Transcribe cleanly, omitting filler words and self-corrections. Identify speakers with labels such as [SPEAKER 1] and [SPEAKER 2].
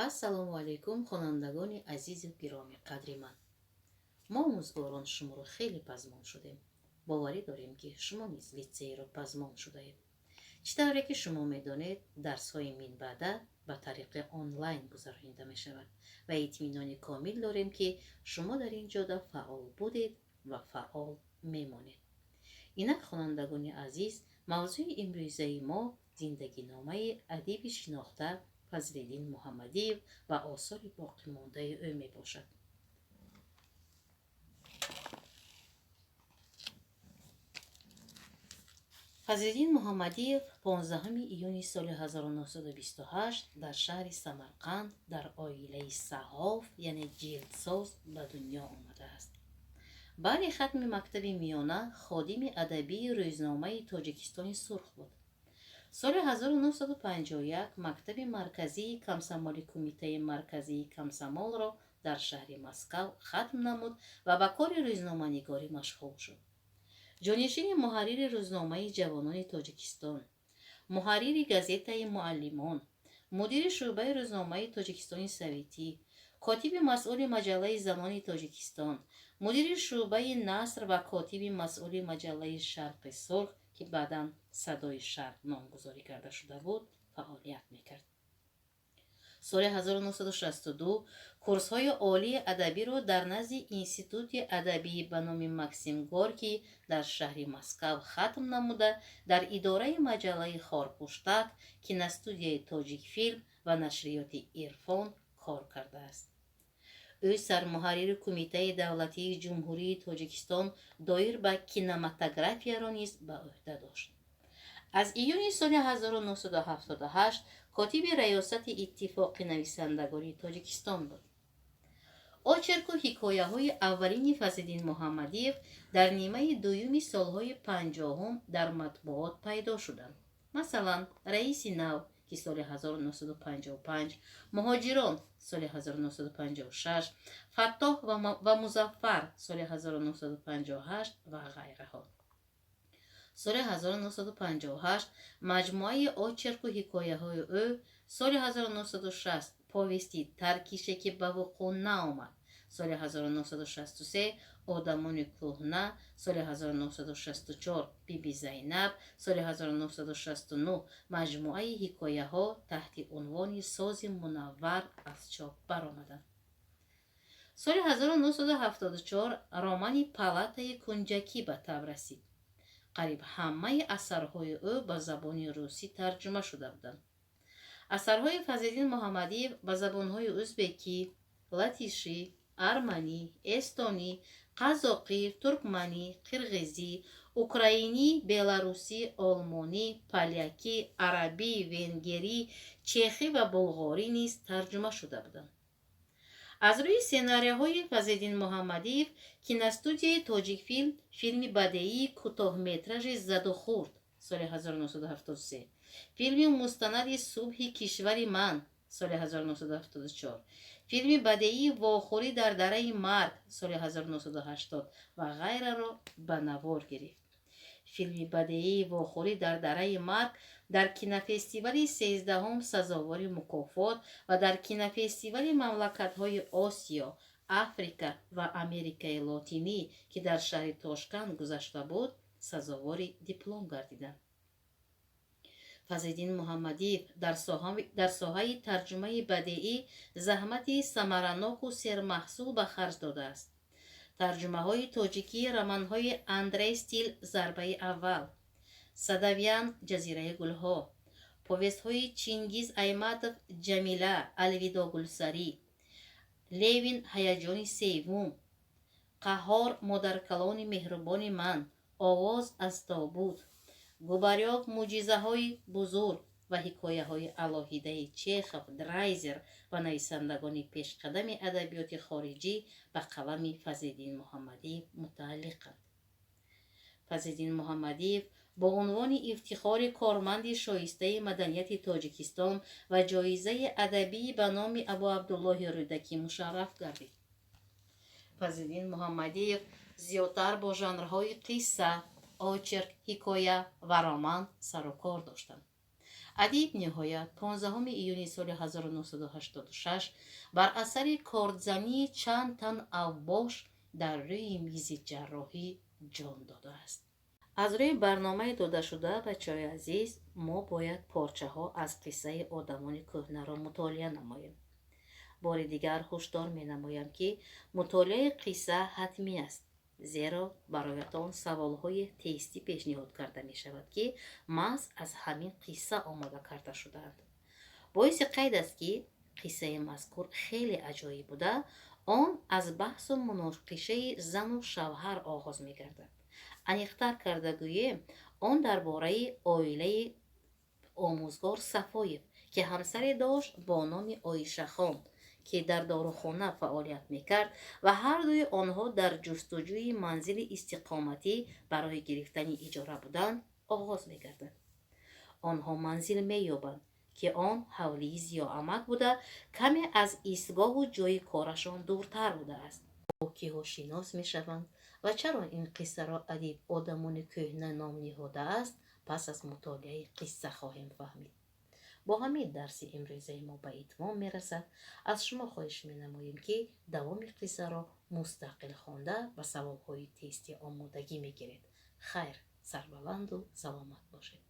[SPEAKER 1] Ассалому алайкум, хонандагони азизу гиромиқадри ман. Мо, омӯзгорон, шуморо хеле пазмон шудем. Боварӣ дорем, ки шумо низ литсейро пазмон шудаед. Чӣ тавре ки шумо медонед, дарсҳои минбаъда ба тариқи онлайн гузаронида мешавад ва итминони комил дорем, ки шумо дар ин ҷода фаъол будед ва фаъол мемонед. Инак, хонандагони азиз, мавзӯи имрӯзаи мо зиндагиномаи адиби шинохта Фазлиддин Муҳаммадиев ва осори боқимондаи ӯ мебошад. Фазлиддин Муҳаммадиев 15 июни соли 1928 дар шаҳри Самарқанд дар оилаи саҳҳоф, яъне ҷилдсоз, ба дунё омадааст. Баъди хатми мактаби миёна ходими адабии рӯзномаи Тоҷикистони сурх буд. Соли 1951 мактаби марказии комсомоли Кумитаи марказии комсомолро дар шаҳри Москав хатм намуд ва ба кори рӯзноманигорӣ машғул шуд. Ҷонишини муҳаррири рӯзномаи Ҷавонони Тоҷикистон, муҳаррири газетаи Муаллимон, мудири шӯъбаи рӯзномаи Тоҷикистони советӣ, котиби масъули маҷаллаи Занони Тоҷикистон, мудири шӯъбаи наср ва котиби масъули маҷаллаи Шарқи сурх, ки баъдан Садои Шарқ номгузорӣ карда шуда буд, фаъолият мекард. Соли 1962 курсҳои олии адабиро дар назди Институти адабӣ ба номи Максим Горький дар шаҳри Москав хатм намуда, дар идораи маҷаллаи Хорпуштак, киностудияи Тоҷикфилм ва нашриёти Ирфон кор кардааст. Ӯ сармуҳаррири Кумитаи давлатии Ҷумҳурии Тоҷикистон доир ба кинематографияро низ ба ӯҳда дошт. Аз июни соли 1978 котиби раёсати Иттифоқи нависандагони Тоҷикистон буд. Очерку ҳикояҳои аввалини Фазлиддин Муҳаммадиев дар нимаи дуюми солҳои 50-ум дар матбуот пайдо шуданд. Масалан, Раиси нав, ки соли 1955, Муҳоҷирон, соли 1956, Фаттоҳ ва Музаффар, соли 1958 ва ғайраҳо. Соли 1958 маҷмӯаи очерку ҳикояҳои ӯ, соли 1960 повести Таркише, ки ба вуқӯъ наомад, соли 1963 Одамони кӯҳна, соли 1964 Биби Зайнаб, соли 1969 маҷмӯаи ҳикояҳо таҳти унвони Сози мунаввар аз чоп баромаданд. Соли 1974 романи Палатаи кунҷакӣ ба таб расид. Қариб ҳамаи асарҳои ӯ ба забони русӣ тарҷума шуда буданд. Асарҳои Фазлиддин Муҳаммадиев ба забонҳои ӯзбекӣ, латишӣ, арманӣ, эстонӣ, қазоқӣ, туркманӣ, қирғизӣ, украинӣ, беларусӣ, олмонӣ, полякӣ, арабӣ, венгерӣ, чехӣ ва булғорӣ низ тарҷума шуда буданд. Аз рӯи сценарияҳои Фазлиддин Муҳаммадиев киностудияи Тоҷикфилм филми бадеии кӯтоҳметражи Задухӯрд, соли 1973, филми мустанади Субҳи кишвари ман, соли 1974, филми бадеии Вохӯрӣ дар дараи марг, соли 1980 ва ғайраро ба навор гирифт. Филми бадеии Вохӯрӣ дар дараи марг дар кинофестивали 13-ум сазовори мукофот ва дар кинофестивали мамлакатҳои Осиё, Африка ва Америкаи Лотинӣ, ки дар шаҳри Тошканд гузашта буд, сазовори диплом гардиданд. Фазлиддин Муҳаммадиев дар соҳаи тарҷумаи бадеӣ заҳмати самараноку сермаҳсул ба харҷ додааст. Тарҷумаҳои тоҷикии романҳои Андрей Стил Зарбаи аввал, Садавян Ҷазираи гулҳо, повестҳои Чингиз Айтматов Ҷамила, Алвидо Гулсарӣ, Левин Ҳаяҷони севум, Қаҳҳор Модаркалони меҳрубони ман, Овоз аз тобут, Губарёв Мӯъҷизаҳои бузург ва ҳикояҳои алоҳидаи Чехов, Драйзер ва нависандагони пешқадами адабиёти хориҷӣ ба қалами Фазлиддин Муҳаммадиев мутааллиқанд. Фазлиддин Муҳаммадиев бо унвони ифтихори корманди шоистаи маданияти Тоҷикистон ва ҷоизаи адабии ба номи Абуабдуллоҳи Рӯдакӣ мушарраф гардид. Фазлиддин Муҳаммадиев зиёдтар бо жанрҳои қисса, очерк, ҳикоя ва роман сарукор доштанд. Адиб ниҳоят 15 июни соли 1986 бар асари кордзании чанд тан авбош дар рӯи мизи ҷарроҳӣ ҷон додааст. Аз рӯи барномаи додашуда, бачаҳои азиз, мо бояд порчаҳо аз қиссаи «Одамони кӯҳнаро» мутолиа намоем. Бори дигар ҳушдор менамоям, ки мутолиаи қисса ҳатмӣ аст, зеро бароятон саволҳои тестӣ пешниҳод карда мешавад, ки маҳз аз ҳамин қисса омода карда шудаанд. Боиси қайд аст, ки қиссаи мазкур хеле аҷоиб буда, он аз баҳсу муноқишаи зану шавҳар оғоз мегардад. Аниқтар карда гӯем, он дар бораи оилаи омӯзгор Сафоев, ки ҳамсаре дошт бо номи Оишахон, ки дар дорухона фаъолият мекард, ва ҳардуи онҳо дар ҷустуҷӯи манзили истиқоматӣ барои гирифтани иҷора буданд, оғоз мегардад. Онҳо манзил меёбанд, ки он ҳавлии Зиёамак буда, каме аз истгоҳу ҷойи корашон дуртар будааст. Бо киҳо шинос мешаванд ва чаро ин қиссаро адиб «Одамони кӯҳна» ном ниҳодааст, пас аз мутолиаи қисса хоҳем фаҳмид. Бо ҳамин дарси имрӯзаи мо ба итмом мерасад. Аз шумо хоҳиш менамоем, ки давоми қиссаро мустақил хонда, ба саволҳои тестӣ омодагӣ мегиред. Хайр, сарбаланду саломат бошед.